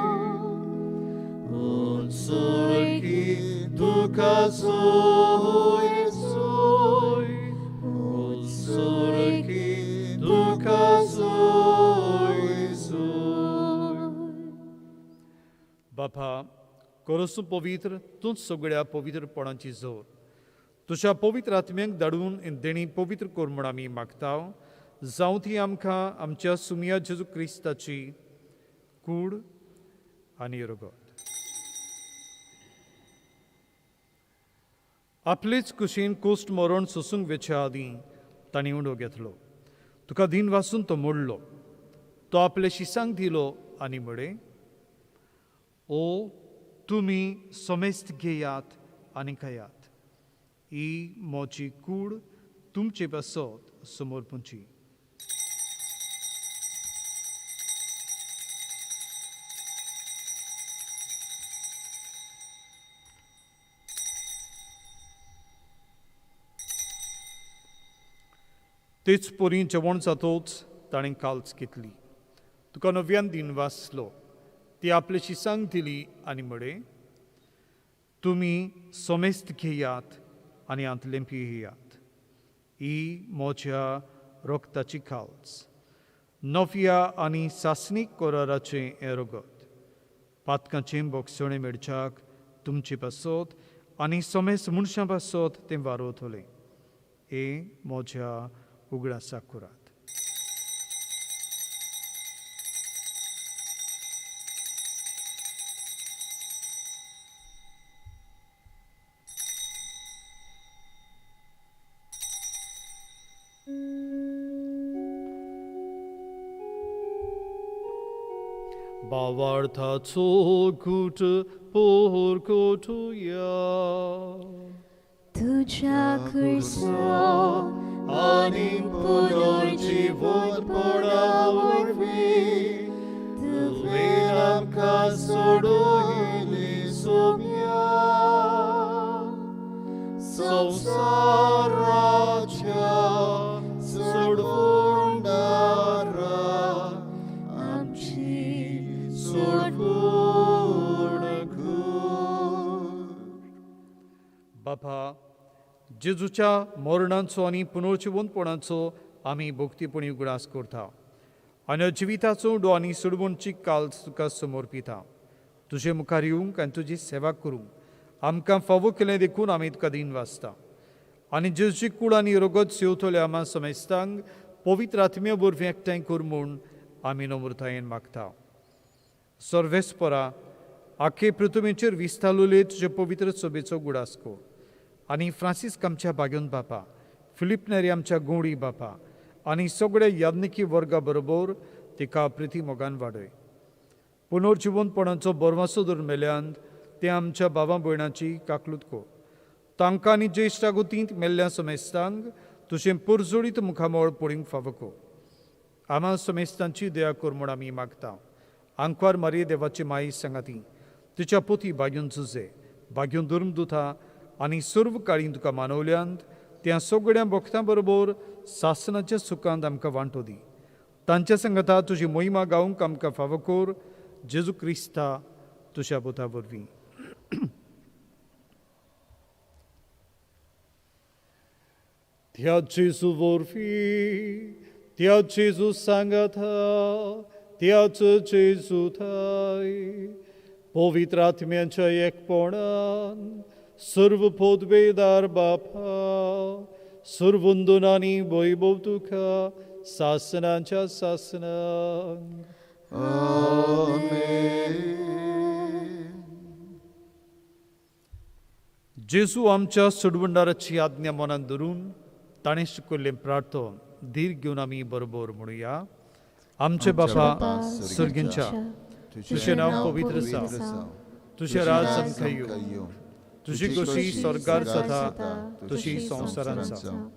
उत्सर्गी तुका सोय सोय, उत्सर्गी तुका सोय सोय. बापा, कोरसूं पवित्र तूंच सगळ्या पवित्रपणाची जोर. तुज्या पवित्र आत्म्यांक धाडून देणी पवित्र कर म्हूण आमी मागता. जावं ती आमकां आमच्या सुमया जेजू क्रिस्ताची कूड आनी रगत. आपलेच कुशीन कोश्ट मरण सोसूंक वेच्या आदीं तांणी उंडो घेतलो. तुका दिन वासून तो मोडलो. तो आपले शिसांक दिलो आनी म्हळें, ओ तुमी समेस्त घेयात आनी खायात, ही म्हजी कूड तुमचे पासत समर्पणची. तेच परी जेवण जातोच ताणें काल्च घेतली. तुका नव्यान दिन वाचलो. ती आपले शिसांक दिली आनी म्हळें, तुमी समेस्त घेयात आनी हांतलें पियेयात, ही म्हज्या रगताची काल्च, नव्या आनी सासणीक कराराचें हें रगत. पातकांचें बोगसणें मेळच्याक तुमचे पासत आनी समेस्त मनशां पासत तें वारवतलें. हें म्हज्या उगडासाक करात. भावार्थाचो घूट पोरकोटुया. तुज्या खुर्सा आनी पुनर्जिवंतपणा वरवीं तुवें आमकां सोडयली सोम्या, संवसाराच्या सोडवणदारा आमचेर जेजूच्या मरणाचो आनी पुनर्जिवंतपणाचो आमी भक्तीपणी उगडास करता आनी जिविताचो उडो आनी सोडवणची काल तुका समर्पिता. तुजे मुखार येवंक आनी तुजी सेवा करूंक आमकां फावो केलें देखून आमी तुका दीन वाचता आनी जेजूची कूड आनी रगत सेवतल्या आमा समेस्तांक पवित्र आत्म्या वरवीं एकठांय कर म्हूण आमी नम्रतायेन मागता. सर्वेस्परा आखे पृथ्वीचेर विस्तारलेले तुजे पवित्र सभेचो गुडास कर आनी फ्रांसीस्क आमच्या बागेवन बापा, फिलीप नेरी आमच्या गोंडी बापा आनी सगळे याज्ञिकी वर्गा बरोबर तिका प्रिती मोगान वाडय. पुनर्जिवंतपणाचो बरवासो धरून मेल्यान ते आमच्या बाबा भयणाची काकलूत कर. तांकां आनी ज्येश्ठ गोतींत मेल्ल्या समेस्तांक तुजें पुरजोडीत मुखामळ पळोवंक फावो कर. आमा समेस्तांची दया कर म्हूण आमी मागता. आंकवार मारये देवाची माई सांगाती तिच्या पोती बागेवन जुजे बागेवन धर्मदुता आनी सर्व काळीं तुका मानवल्यांत त्या सगळ्या भक्तां बरोबर सासनाच्या सुखांत आमकां वांटो दी. तांच्या सांगाता तुजी मोहिमा गावंक आमकां फावो कर. जेजू क्रिस्ता तुज्या पुता वरवीं. त्या जेजू वरवीं, त्या जेजू सांगाता, त्याच जेजू थाय पवित्र आत्म्यांच्या एकपणान सर्व पदवेदार बापा सर्वंदन आनी वैभव तुका सासनाच्या सासनाक. आमेन. जेजू आमच्या सोडवणदाराची आज्ञा मनान धरून ताणें शिकयल्लें प्रार्थन धीर घेवन आमी बरोबर म्हणुया. आमचे बापा सर्गींच्या, तुजें नांव पवित्र जावं, तुजें राज आमकां येवं, तुजी खोशी स्वर्गार जाता तशी संवसारांत जावं.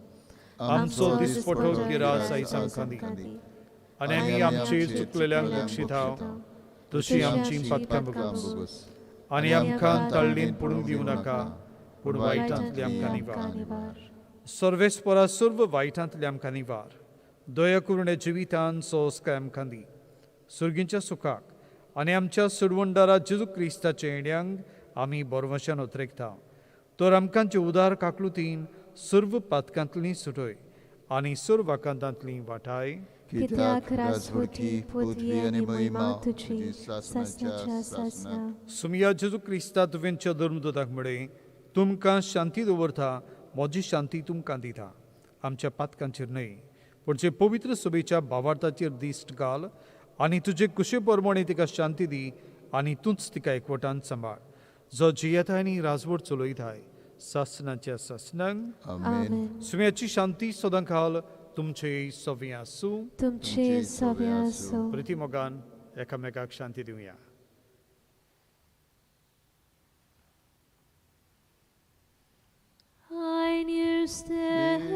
आमचो दिसपटो गिरास आयज आमकां दी आनी आमी आमचे चुकलेल्यांक बक्षिता तशी आमची पातकां भोगस आनी आमकां ताळ्ळीन पडूंक दिवं नाका पूण वायटांतली आमकां निवार. सर्वेस्परा सर्व वायटांतली आमकां निवार. दया करून ह्या जिवितान सोंसकाय आमकां दी. सुर्गींच्या सुखाक आनी आमच्या सोडवणदारा जेजू क्रिस्ताच्या येण्यांक आमी बरवशान उतरेकता. तर आमकांचे उदार काकलुतीन सर्व पातकांतली सुटय आनी सर्व आकांतांतली वाटाय. कित्याक राजवटी पदवी आनी महिमा तुजी सासनाच्या सासनाक. सुमिया जेजू क्रिस्ता तुवेंच्या धर्मदूताक म्हळें, तुमकां शांती दवरता, म्हजी शांती तुमकां दिता. आमच्या पातकांचेर न्हय पूण जे पवित्र सभेच्या भावार्थाचेर दिश्ट घाल आनी तुजे कुशे प्रमाणे तिका शांती दी आनी तूंच तिका एकवटान सांबाळ, जो जियेताय आनी राजवट चलयताय सासनाच्या सासनाक. आमेन. सुम्याची शांती सदां खाल तुमचे सवे आसूं. तुमचे सवे आसूं. प्रिती मोगान एकामेकाक शांती दिवया. Agnus Dei,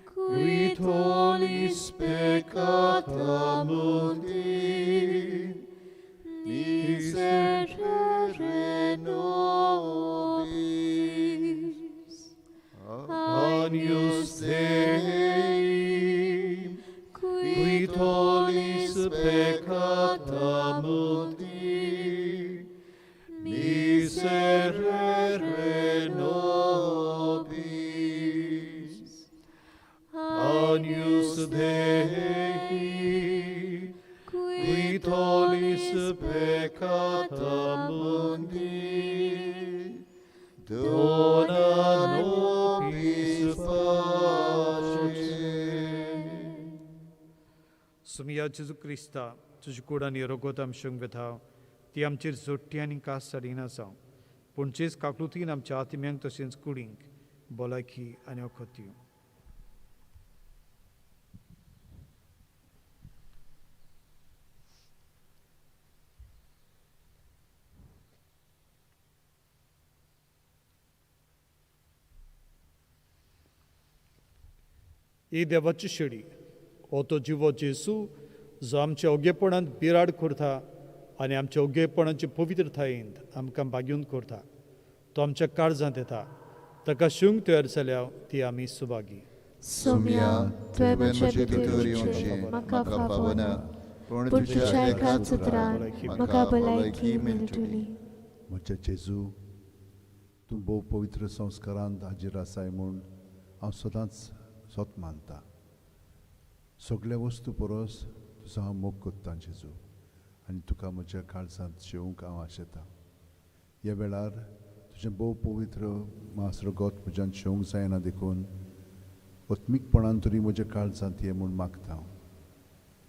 qui tollis peccata mundi, miserere nobis. Agnus Dei, qui tollis peccata mundi, miserere nobis. Agnus Dei, qui tollis peccata mundi, dona nobis pace. सुमिया जेजू क्रिस्ता तुजी कूड आनी रगत आमशेंक वेता ती आमचेर जोडटी आनी कास साडिना जावं, पूण जेज काकलुतीन आमच्या आत्म्यांक तशेंच कुडींक भलायकी आनी वखद दिवं. ही देवाची शेडी हो तो जिवो जेजू जो आमच्या ओगेपणांत बिराड करता आनी आमच्या ओगेपणाचे पवित्रतायेंत आमकां बागेवन करता. तो आमच्या काळजांत येता. ताका शिवंक तयार जाल्या ती आमी सुभागी. सोम्या, तुवें म्हजे भितर येवचें म्हाका फावना, पूण तुज्या एकाच उतरान म्हाका भलायकी मेळटली. म्हज्या जेजू, तूं भोव पवित्र संस्कारांत हाजीर आसाय म्हूण हांव सदांच सोत मानता. सगल्या वस्तू परस तुजो हांव मोग कोत्ता जेजू आनी तुका म्हज्या काळजांत शेवंक हांव आशेतां. ह्या वेळार तुजें भोव पवित्र मांस रगत म्हज्यान शेवंक जायना देखून आत्मीकपणान तरी म्हज्या काळजांत ये म्हूण मागता. हांव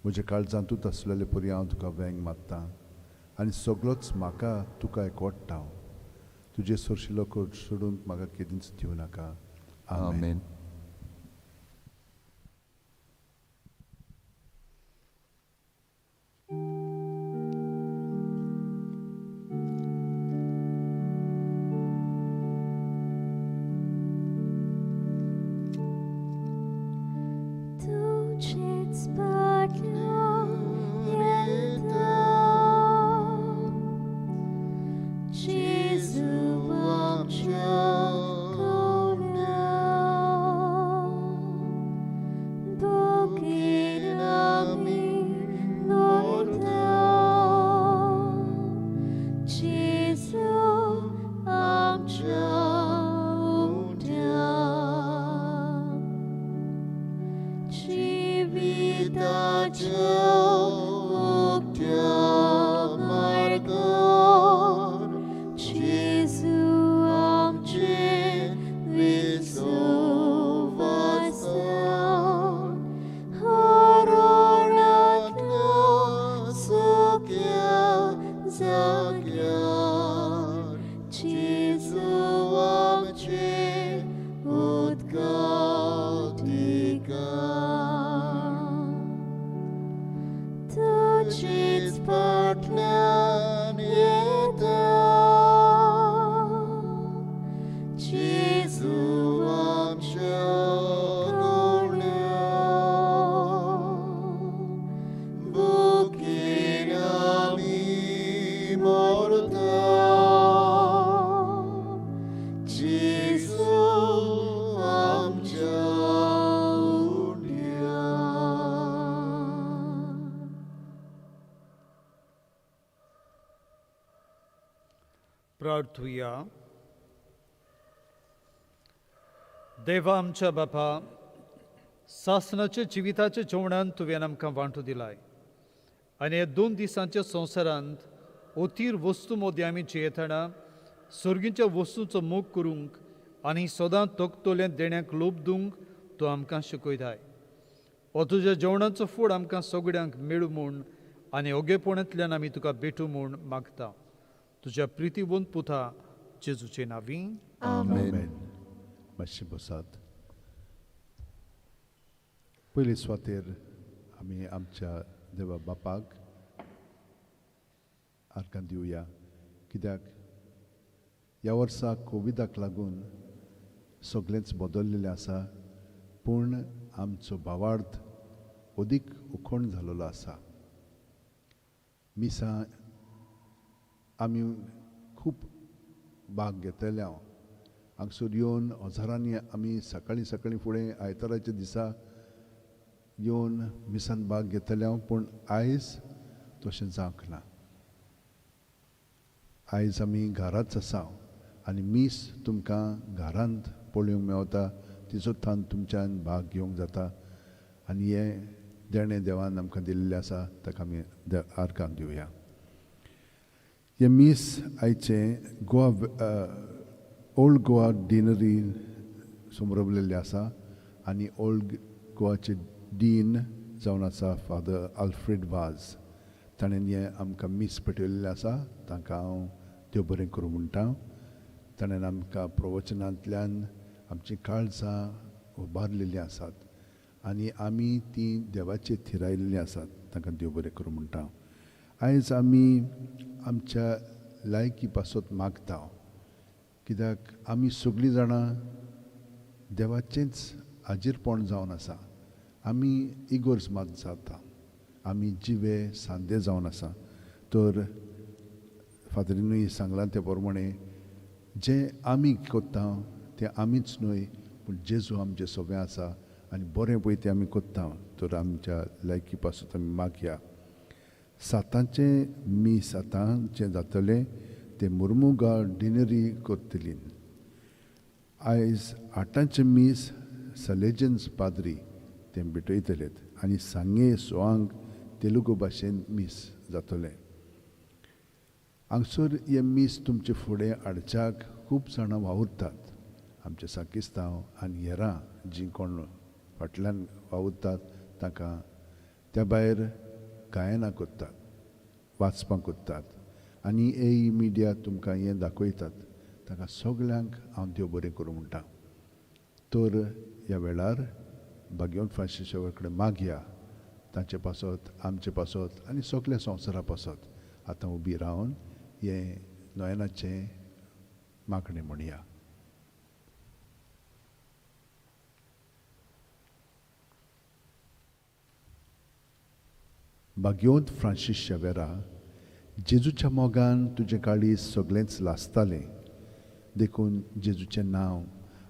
म्हज्या काळजांतूच आसलेले परी हांव तुका वेंग मारता आनी सगळोच म्हाका तुका एकवडटा. हांव तुजे सरशिलो कोट सोडूंक म्हाका केदींच दिवं नाका. आमेन. तुझेच फाटल्यान येता जेजू आमच्या कवळ्या बोगेर आमी मोरता जेजू आमच्या उंड्या जिविताच्या उक्त्या मार्गार जेजू आमचे विसवासान हरणांतल्या सुक्या जाग्यार जेजू आमचे उदकांत तुझेच फाटल्यान येता जेजू आमच्या कवळ्या बुकीन आमी मोरता जेजू आमच्या उंड्या. प्रार्थुया. देवा आमच्या बापा, सासणाच्या जिविताच्या जेवणान तुवें आमकां वांटो दिलाय आनी ह्या 2 दिसांच्या संवसारांत अतीर वस्तू मदीं आमी जियेतना सर्गीच्या वस्तूंचो मोग करूंक आनी सदां तकतोल्या देण्याक लोभ दिवंक तूं आमकां शिकयताय. हो तुज्या जेवणाचो फूड आमकां सगळ्यांक मेळूं म्हूण आनी ओगेपणांतल्यान आमी तुका भेटूं म्हूण मागता. तुज्या प्रितीवंत पुता जेजूचे नांवी. आमेन. मातशें बसात. पयले सुवातेर आमी आमच्या देवा बापाक आर्गां दिवया, कित्याक ह्या वर्सा कोविडाक लागून सगळेंच बदललेलें आसा, पूण आमचो भावार्थ अदीक उखण जाल्लो आसा. मिसां आमी खूब भाग घेतले. हांव हांगसर येवन हजारांनी आमी सकाळीं सकाळीं फुडें आयताराच्या दिसा येवन मिसान भाग घेतले हांव, पूण आयज तशें जावंक ना. आयज आमी घराच आसा आनी मीस तुमकां घरांत पळोवंक मेवता, तिचो थान तुमच्यान भाग घेवंक जाता आनी हें देणें देवान आमकां दिल्लें आसा, ताका आमी आर्गां दिवया. हें मीस आयचें गोवा ओल्ड गोवा डिनरी समरवलेलें आसा आनी ओल्ड गोवाचे डीन जावन आसा फादर आल्फ्रेड वाज. ताणें हें आमकां मीस पेटयल्लें आसा, तांकां हांव देव बरें करूं म्हणटा. ताणें आमकां प्रवचनांतल्यान आमचीं काळजां उबारलेलीं आसात आनी आमी तीं देवाचेर थिरायल्लीं आसात, तांकां देव बरें करूं म्हणटा. आयज आमी आमच्या लायकी पासत मागता, कित्याक आमी सगळीं जाणां देवाचेंच हाजीरपण जावन आसा. आमी इगोर्ज मात जाता, आमी जिवे सांदे जावन आसा. तर फादरीनूय सांगलां ते प्रमाणे जें आमी कोत्ता तें आमीच न्हय, पूण जेजू आमचें सगळें आसा आनी बरें पळय तें आमी कोत्ता. तर आमच्या लायकी पासत आमी मागया. सातांचें मीस आतां जें जातलें तें मुर्मुगा डिनरी कोत्तली. आयज आठांचें मीस सलेजन्स पाद्री तें भेटयतलेत आनी सांगे सोआंक तेलुगू भाशेन मीस जातलें. हांगसर हें मीस तुमचे फुडें हाडच्याक खूब जाणां वावुरतात. आमचे साकिस्तांव आनी हेरां जीं कोण फाटल्यान वावुरतात तांकां त्या भायर गायनां करतात, वाचपां करतात आनी ए मिडिया तुमकां हें दाखयतात. तांकां सगल्यांक हांव देव बरें करूं म्हणटा. तर ह्या वेळार भाग्यवंत फ्रांसीस शावेरा कडेन मागया तांचे पासत, आमचे पासत आनी सगल्या संवसारा पासत. आतां उबी रावन हें नयनाचें मागणें म्हणया. भाग्यवंत फ्रांसीस शावेरा, जेजूच्या मोगान तुजें काळीज सगळेंच लासतालें, देखून जेजूचें नांव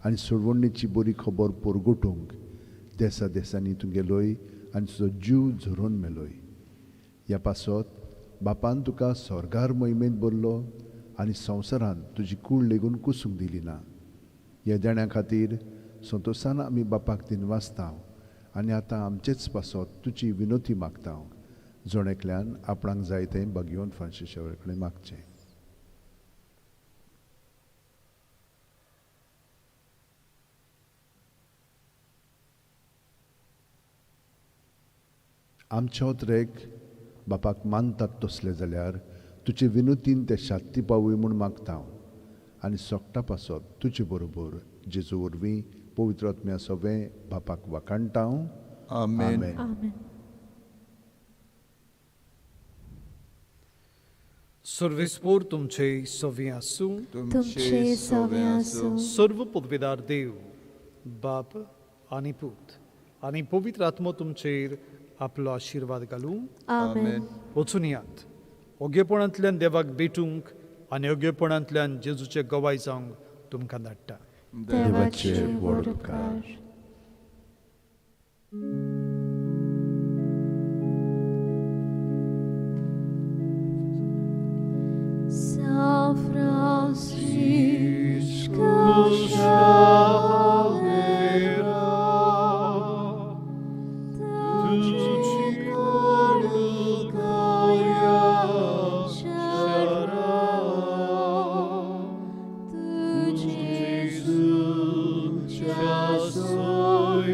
आनी सोडवणेची बरी खबर परगटूंक देसा देसांनी तूं गेलोय आनी तुजो जीव झरोवन मेलोय. ह्या पासत बापान तुका स्वर्गार मोहिमेंत भरलो आनी संवसारांत तुजी कूड लेगून कुसूंक दिली ना. ह्या देण्या खातीर संतोशान आमी बापाक दिनवासता आनी आतां आमचेच पासत तुजी विनोती मागता. जण एकल्यान आपणाक जाय तें भाग्यवंत फ्रांसीस शावेरा कडेन मागचें. आमच्या ओतरेक बापाक मानतात तसले जाल्यार तुजे विनोतीन ते शात्ती पावूय म्हूण मागता आनी सोकटा पासत तुजे बरोबर जेजू वरवीं पवित्र आत्म्या सवें बापाक वाखाणटा. आमेन. सर्वेस्पोर तुमचे सवे आसूं. तुमचे सवे आसूं. सर्व पदवेदार देव बाप आनी पूत आनी पवित्र आत्मो तुमचेर आपलो आशिर्वाद घालूं. आमेन. वचून यात ओगेपणांतल्यान देवाक भेटूंक आनी ओगेपणांतल्यान जेजूचे गवाय जावंक तुमकां धाडटा. देवाचे व्हड उपकार. São Francisco Xavier, Gesù, già soy.